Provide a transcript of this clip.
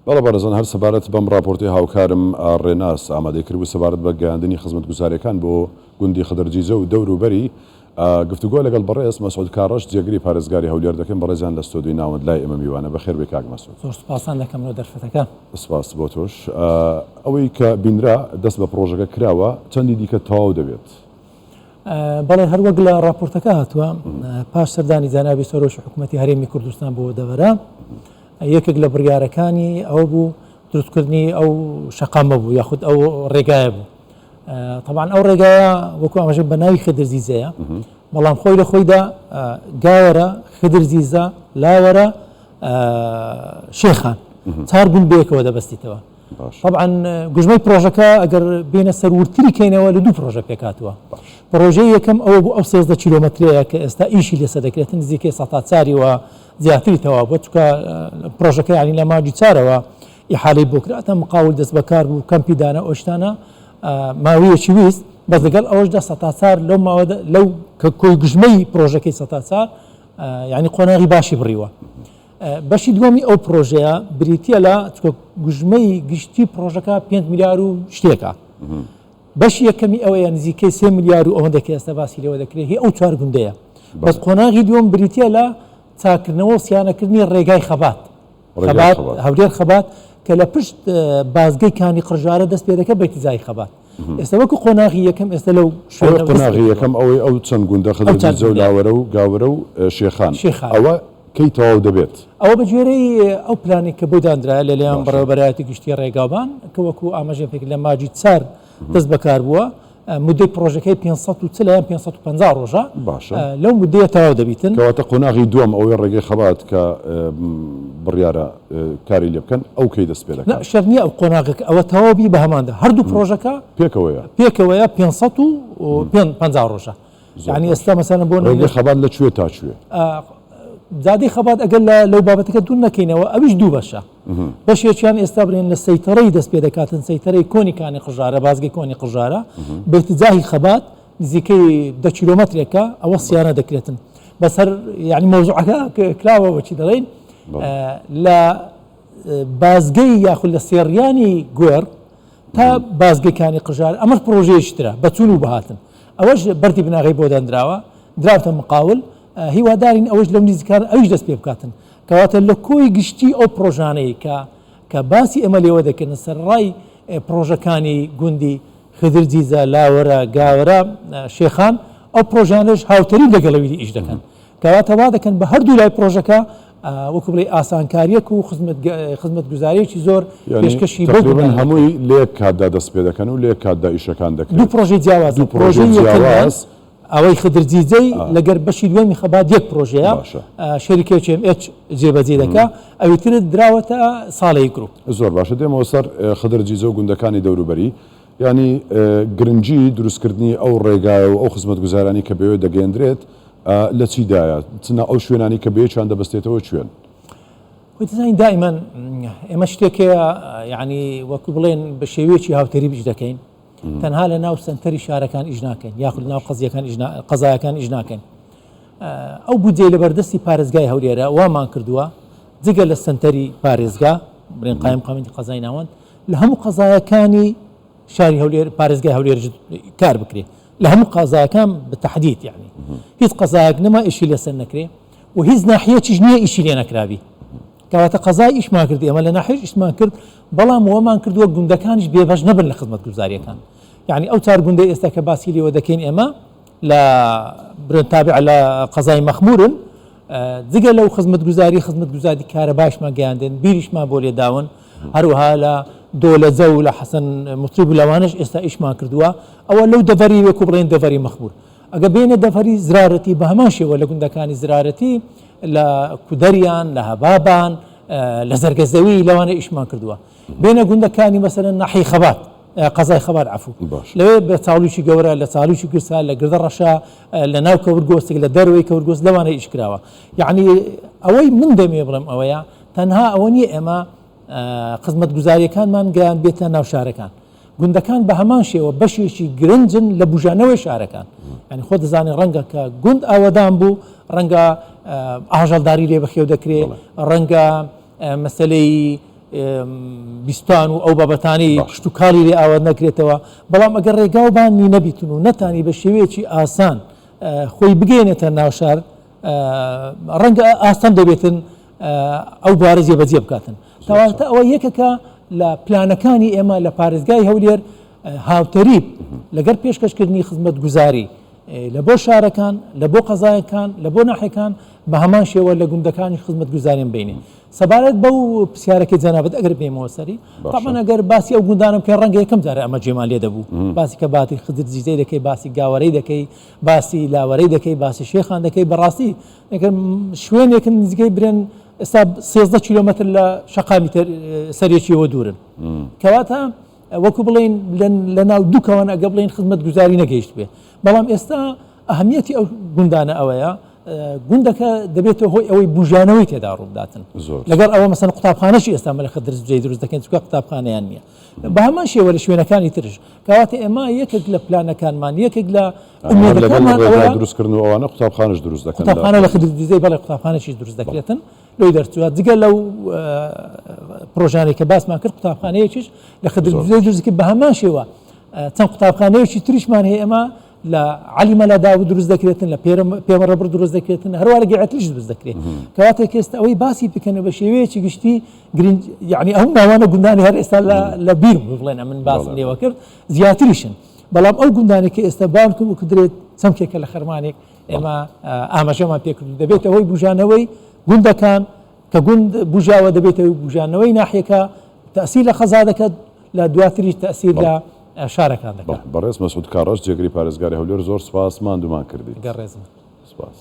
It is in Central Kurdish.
بەڵێ بەڕێزان هەر سەبارەت بەم ڕاپۆرتەی هاوکارم ڕێناس ئامادەی کردبوو سەبارەت بە گەیاندنی خزمەتگوزاریەکان بۆ گوندی خدرجیجە و دەور و بەری گفتوگۆ لەگەڵ بەڕێز مەسعود کاڕەش جێگری پارێزگاری هەولێر دەکەین بەڕێزیان لە ستۆدیۆی ناوەند لای ئێمە میوانە بەخێر بێی کاک مەسعود. زۆر سوپاستان دەکەم لۆ دەرفەتەکە. سوپاس بۆ تۆش. ئەوەی کە بینرا دەست بە پڕۆژەکە کراوە چەندی دیکە تەواو دەبێت؟ بەڵێ هەر وەک لە ڕاپۆرتەکە هاتووە پاش سەردانی جەنابی سەرۆکی حکوومەتی هەرێمی کوردستان بۆ دەڤەرە یەکێک لە بڕیارەکانی ئەوە بوو دروستکردنی ئەو شەقامە بوو یاخود ئەو ڕێگایە بوو طبعا ئەو ڕێگایە وەکو ئاماژە بە ناوی خدرزیزەیە بەڵام خۆی لە خۆیدا گاوەرە خدرزیزە لاوەرە شێخان چار گوند بەیەکەوە دەبەستیتەوە طبعا گوژمەی پرۆژەکە ئەگەر بینە سەر وردتری کەینەوە لە دوو پرۆژە پێکاتوە پرۆژەی یەکەم ئەوە بوو ئەو 13 کیلۆمەترەیە کە ئێستا ئیشی لەسەر دەکرێت نزیکەی سەتا چاریوە زیاتری تەواو بووە چونکە پرۆژەکە یانی لە مانگی چارەوە ئیحالەی بۆ کرا تا مقاول دەست بەکار بوو کەمپی دانا ئەو شتانە ماوەیەکی ویست بەس لەگەڵ ئەوەشدا سەتا چار لەو ماوە لەو کە کۆی گوژمەی پرۆژەکەی سەتا چار یعنی قۆناغی باشی بڕیوە بەشی دووەمی ئەو پرۆژەیە بریتە لە گوژمەی گشتی پرۆژەکە 5 میلیار و شتێکە بەشی یەکەمی ئەوەیە نزیکەی سێ ملیار و ئەوەندە کە ئێستا باسی لێوە دەکرێت هی ئەو چوار گوندەیە بەس قۆناغی دووەم بریتییە لە چاکردنەوە و سیانەکردنی ڕێگای خەبات خەبات هەولێر خەبات کە لە پشت بازگەی کانی قڕژارە دەست پێ دەکە بەتیزای خەبات ئێستا وەکو قۆناغی یەکەم ئێستا لەو شوێنە قۆناغی یەکەم ئەوەی ئەو چەند گوندە خدرجیجە و لاوەرە و گاورە و شێخان شێخان ئەوە کەی تەواو دەبێت؟ ئەوە بە گوێرەی ئەو پلانەی کە بۆی دانرایە لەلایەن بەڕێوەبەرایەتی گشتی ڕێگاوبان کە وەکو ئاماژەم پێکرد لە ماجی چار دەست بەکار بووە مدەی پڕۆژەکەی 540 یان 550 ڕۆژە باشە لەو مدەیە تەواو دەبیتن. کەواتە قۆناغی دووەم ئەوەی ڕێگەی خەبات کە بڕیارە کاری لێ بکەن ئەو کەی دەست پێ دەکات؟ نا شەرت نییە ئەو قۆناغەکە ئەوە تەواو بی بە هەماندا هەردوو پڕۆژەکە پێکەوەیە پێکەوەیە 550 ڕۆژە. یانی ئێستا مەسەلەن بۆ ڕێگەی خەبات لە کوێ تا کوێ؟ جادەی خەبات ئەگەر لەو بابەتەکە دوور نەکەینەوە ئەویش دوو بەشە بەشێکیان ئێستا بڵێن لە سەیتەرەی دەست پێ دەکاتن سەیتەرەی کۆنی کانی قژارە بازگەی کۆنی قژارە بێتجاهی خەبات نزیکەی دە کیلۆمەترێکە ئەوە سیانە دەکرێتن بەسەر یعنی مەوزوعەکە کراوە وەچی دەڵێن لە بازگەی یاخود لە سێڕیانی گۆڕ تا بازگەی کانی قژار ئەمەش پڕۆژەیەکی ترە بە چوون و بەهاتن ئەوەش بەردی بناغەی بۆ دانراوە دراوتە مقاول هیوادارین ئەوەش لەو نزیکان ئەویش دەست پێ بکاتن کەواتە لە کۆی گشتی ئەو پڕۆژانەی کە کە باسی ئێمە لێوە دەکردن سەرڕای پڕۆژەکانی گوندی خدر جیزە لاوەرە گاوەرە شێخان ئەو پڕۆژانەش هاوتەریب لەگەڵەوی ئیش دەکەن کەواتە وا دەکەن بە هەردوو لای پڕۆژەکە وەکو بڵێی ئاسانکارییەک و خزمەتگوزارییەکی زۆر پێشکەشی بەو تەقریبەن هەمووی لە یەک کاتدا دەست پێ دەکەن و لە یەک کاتدا ئیشەکان دەکرێت. دوو پڕۆژەی جیاوازە. دوو پڕۆژەی جیاواز. ئەوەی خدر جیجەی لەگەر بەشی دووەمی خەبات یەک پڕۆژەیە شەریکەی ئێم ئێچ جێبەجێ دەکا ئەوی ترت دراوەتە ساڵەی گروپ. زۆر باشە دێمەوە سەر خدر جیجە و گوندەکانی دەوروبەری. یانی گرنگی دروستکردنی ئەو ڕێگایە و ئەو خزمەتگوزارانەی کە بەوێ دەگەیەندرێت لە چیدایە؟ چ ئەو شوێنانەی کە بەیەکیان دەبەستێتەوە کوێن؟ خۆی دەزانین دائیمەن ئێمە شتێک هەیە یعنی وەکو بڵێن بە شێوەیەکی هاوتەریب ئیش دەکەین تەنها لە ناو سەنتەری شارەکان ئیش ناکەین یاخود ناو قەزیەکان قەزایەکان ئیش ناکەین ئەو بودجەی لە بەردەستی پارێزگای هەولێرە وامان کردووە جگە لە سەنتەری پارێزگا بڵێن قایم قامەتی قەزای ناوەند لە هەموو قەزایەکانی شاری هەولێر پارێزگای هەولێر کار بکرێ لە هەموو قەزاکان بە تەحدید یعنی هیچ قەزایەک نەما ئیشی لەسەر نەکرێ و هیچ ناحیەکیش نییە ئیشی لێ نەکرابی کەواتە قەزای ئیشمان کرد ئێمە لە ناحیەش ئیشمان کرد بەڵام وەمان کردووە گوندەکانیش بێبەش نەبن لە خزمەتگوزاریەکان یعنی ئەو چار گوندەی ئێستا کە باسی لێوە دەکەین ئێمە لە برێن تابع لە قەزای مەخمورن جگە لەو خزمەتگوزاری خزمەتگوزاری کارەباشمان گەیاندن بیریشمان بۆ لێداون هەروەها لە دۆلەجە و لە حەسەن موتریب و لەوانەش ئێستا ئیشمان کردووە ئەوە لەو دەڤەری وەکو بڵێن دەڤەری مەخمور ئەگە بێنە دەڤەری زرارەتی بە هەمان شێوە لە گوندەکانی زرارەتی لە کودەریان لە هەبابان لە زەرگەزەوی لەوانە ئیشمان کردووە بێنە گوندەکانی مەسەلەن ناحیەی خەبات قەزای خەبات عەفو لەوێ بە چاڵوکی گەورە لە چاڵوکی گرسا لە گردە ڕەشە لە ناو کەورگۆسک لە دەرەوەی کەورگۆسک لەوانە ئیش کراوە یعنی ئەوەی من دەمێ بڵێم ئەوەیە تەنها ئەوە نییە ئێمە خزمەتگوزاریەکانمان گەیان بێتە ناو شارەکان گوندەکان بە هەمان شێوە بەشێکی گرنجن لە بژانەوەی شارەکان یعنی خۆ دەزانانی ڕەنگە کە گوند ئاوەدان بوو ڕەنگە ئاژەڵداری لێ بەخێو دەکرێ ڕەنگە مەسلەی. بیستان و ئەو بابەتانی کشتوکاڵی لێ ئاوات نەکرێتەوە، بەڵام ئەگەر ڕێگاوبانی نەبیتن و نەتانی بە شێوەیەکی ئاسان خۆی بگەیەنێتە ناو شار، ڕەنگە ئاستەم دەبێتن ئەو بوارە جێبەجێ بکاتن. کەواتە ئەوە یەکێکە لە پلانەکانی ئێمە لە پارێزگای هەولێر هاوتەریب لەگەر پێشکەشکردنی خزمەتگوزاری لە بۆ شارەکان، لە بۆ قەزایەکان، لە بۆ ناحیەکان بە هەمان شێوە لە گوندەکانیش خزمەتگوزاریان بینێ. سەبارەت بەو پرسیارەکەی جەنابت ئەگەر بێمەوە سەری، تەبعەن ئەگەر باسی ئەو گوندانە بکەین ڕەنگە یەکەم جارە ئەمە جێمان لێ دەبوو. باسی کەباتی خدر جیزەی دەکەی، باسی گاوەرەی دەکەی، باسی لاوەرەی دەکەی، باسی شێخان دەکەی، بەڕاستی ئەگەر شوێنێکن نزیکەی برێن ئێستا 13 کیلۆمەتر لە شەقامی سەرەکیەوە دوورن. کەواتە وەکو بڵێین لە ناو دووکەوان ئەگە بڵێین خزمەتگوزاری نەگەیشت بێ، بەڵام ئێستا ئەهمیەتی ئەو گوندانە ئەوەیە گوندەکە دەبێتە هۆی ئەوەی بژانەوەی تێدا ڕووبداتن. لەگەڵ ئەوە مەسەن قوتابخانەشی ئێستا مەلە خدر جێی دروست دەکەن چونکە قوتابخانەیان نییە. بە هەمان شێوە لە شوێنەکانی ترش. کەواتە ئێمە یەکێک لە پلانەکانمان، یەکێک لە ئومێدەکانمان ئەوەیە دروستکردن و ئەوانە قوتابخانەش دروست دەکەن. قوتابخانە لە خدر دیزەی بەڵێ قوتابخانەشیش دروست دەکرێتن. لۆی دەرچووە جگە لەو پرۆژانەی کە باسمان کرد قوتابخانەیەکیش لە خدر دیزەی دروست کرد بە هەمان شێوە چەند قوتابخانەیەکی تریشمان هەیە ئێمە لە عەلی مەلا داود دروست دەکرێتن لە پێمەڕەبڕ دروست دەکرێتن هەروە لە گەعەتلیش دروست دەکرێت کەواتە کێستە ئەوەی باسی بکەنە بە شێوەیەکی گشتی گرنگ یعنی ئەو ناوانە گوندانی هەر ئێستا لە بیر بڵێن ئەمن باسم لێوە کرد زیاتریشن بەڵام ئەو گوندانی کە ئێستا بانکم و کدرێت چەمکێکە لە خەرمانێک ئێمە ئاماژەمان پێکرد دەبێتە هۆی بژانەوەی گوندەکان کە گوند بوژاوە دەبێتە هۆی بوژانەوەی ناحیەکە، تەئسیر لە قەزا دەکات، لە دواتریش تەئسیر لە شارەکان دەکات. بەڕێز مەسعود کاڕەش جێگری پارێزگاری هەولێر زۆر سوپاس ماندوومان کردیت. گەر ڕێزم. سوپاس.